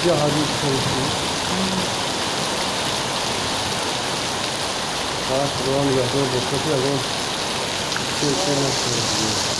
Я ҳадис кардӣ. Худованд нигаҳдор бошад, ки ягон сел нашавад.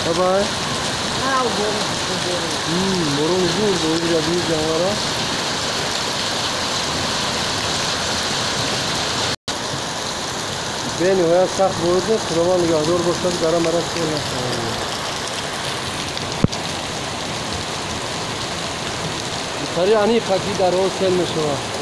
Bye bye. Борон зур бои ҷанвара. Бениҳоят сахт борида, Худованд нигаҳдор бошад, гара мара сел нашавад. Битари аниқа ки дарҳо сел мешавад.